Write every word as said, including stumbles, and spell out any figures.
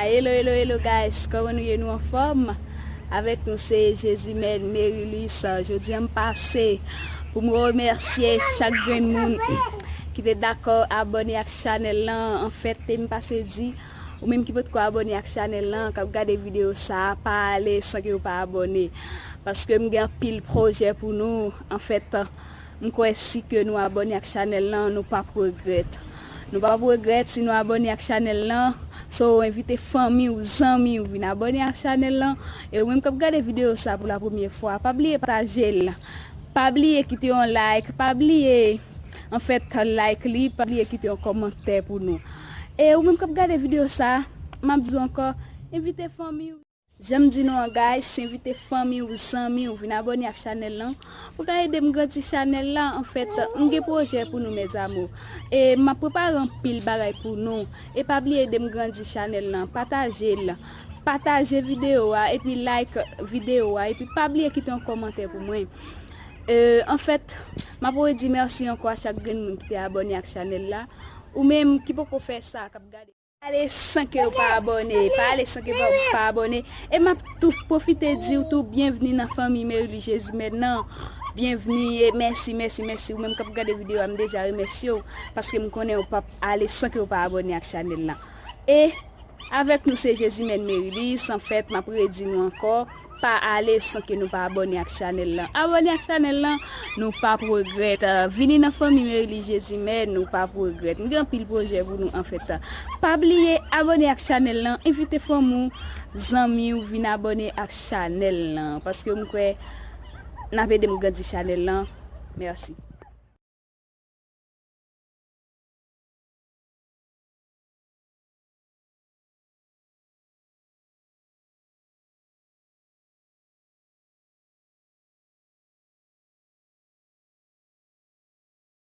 Hello, hello, hello guys, kòman nou ye, nou anfòm? Avèk nou se Jezimèn Merilis. Jodi a m pase pou m remèsye chak grenn moun ki te dakò abòne ak chanèl lan. Anfèt, m pase di, ou menm ki potko abòne ak chanèl lan, k ap gade videyo sa a, pa ale san ke w pa abòne. Paske m gen anpil pwojè pou nou. Anfèt, m kwè si ke nou abòne ak chanèl lan, nou p ap regrèt. Nou p ap regrèt si nou abòne ak chanèl lan. So, envite fanmi w, zanmi w vin abòne ak chanèl lan. E ou menm k ap gade videyo sa pou la premyè fwa, pa bliye pataje l. Pa bliye kite yon like, pa bliye, anfèt, like li, pa bliye kite yon kòmantè pou nou. E ou menm k ap gade videyo sa, m ap di w ankò, envite fanmi w. Jan m di nou an, guys, envite fanmi w, zanmi w vin abòne ak chanèl lan pou ka ede m grandi chanèl la. Anfèt, m gen pwojè pou nou, mes amours. E m ap prepare anpil bagay pou nou. E pa bliye ede m grandi chanèl lan. Pataje l. Pataje videyo a, epi like videyo a, epi pa bliye kite yon kòmantè pou mwen. E, anfèt, m ap redi mèsi ankò a chak grenn moun ki te abòne ak chanèl la. Ou menm ki poko fè sa, k ap gade. Ale san ke w pa abòne, pa ale san ke w pa abòne. E m ap tou pwofite di w tou byenvni nan fanmi Merly Jezimèn nan. Byenvni e mèsi, mèsi, mèsi. Ou menm k ap gade videyo a, m deja remèsye w paske m konnen w p ap ale san ke w pa abòne ak chanèl lan. E avèk nou se Jezimèn Merilis. Anfèt, m ap redi nou ankò, pa ale san ke nou pa abòne ak chanèl lan. Abòne ak chanèl lan, nou p ap regrèt. Vini nan fanmi Merly Jezimèn, nou p ap regrèt. M gen anpil pwojè pou nou, anfèt. Pa bliye abòne ak chanèl lan, envite fanmi w, zanmi w vin abòne ak chanèl lan, paske m kwè n ap ede m grandi chanèl lan. Mèsi.